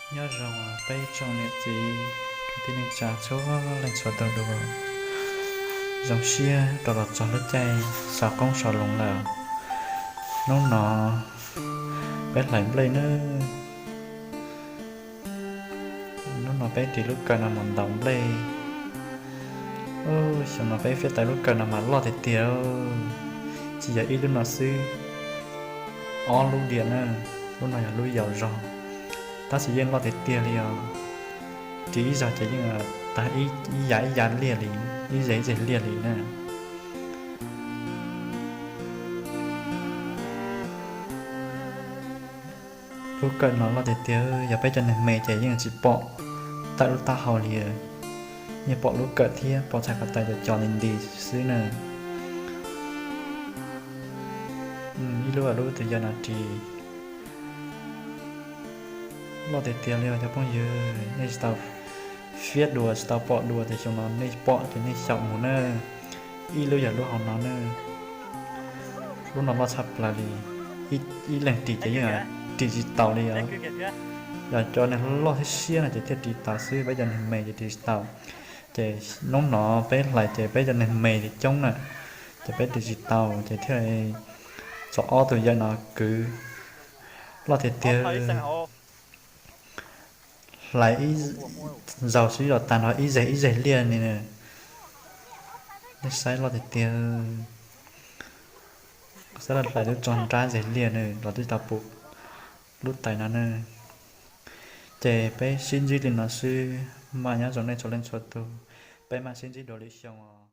Nyob zoo peb tsoom niam txiv kwv tij neej tsa txhua leej txhua tus dua. Zoo siab rau los txog lub caij sawv qoob sawv loo lawm. Hnub no peb hlais nplej nawb. Hnub no peb ris lub kawm no mus ntaus nplej. Xyoo no peb fiab tau lub kawm no mas loj tiag tiag, tsis yog ib lub no xwb, ob lub diam na. Lub no yog lub yaus zog, tab sis yeej loj tiag tiag li os. Ris ib zaug ces yeej tag ib yav ib yav liaj li, ib zeg ib zeg liaj li na. Lub kawm no loj tiag tiag, yog peb cov neeg me ces yeej tsis pom tawm lub taub hau li, yeej pom lub kawm thiab pom txhais ko taw cov cov nti nti xwb na. Ib lub lub tus yawg no ris loj tiag tiag li os cov phooj ywg, nej tsis tau fiab dua tsis tau pom dua ces xyoo no nej pom ces nej xyaum mus na. Ib lub yog lub hauv no na, lub no loj tshaj plaws li, ib leeg ris ces yeej ris tsis taus li os. Yog cov neeg loj thiab siab no ces thiaj ris tau xwb, peb cov neeg me ces ris tsis tau. Ces hnub no peb hlais ces peb cov neeg me li coob na, ces peb ris tsis tau ces thiaj txog ob tus yawg no kwv loj tiag tiag. Hlais ib zaug xwb los tag nrho ib zeg ib zeg liaj ni. Nej saib loj tiag tiag, saib lawv hlais twb txog nrab zeg liaj na los twb tau pum lub tais no na. Ces peb sib ntsib li no xwb, maj nyob zoo nej txhua leej txhua tus, peb mam sib ntsib dua lwm xyoo os.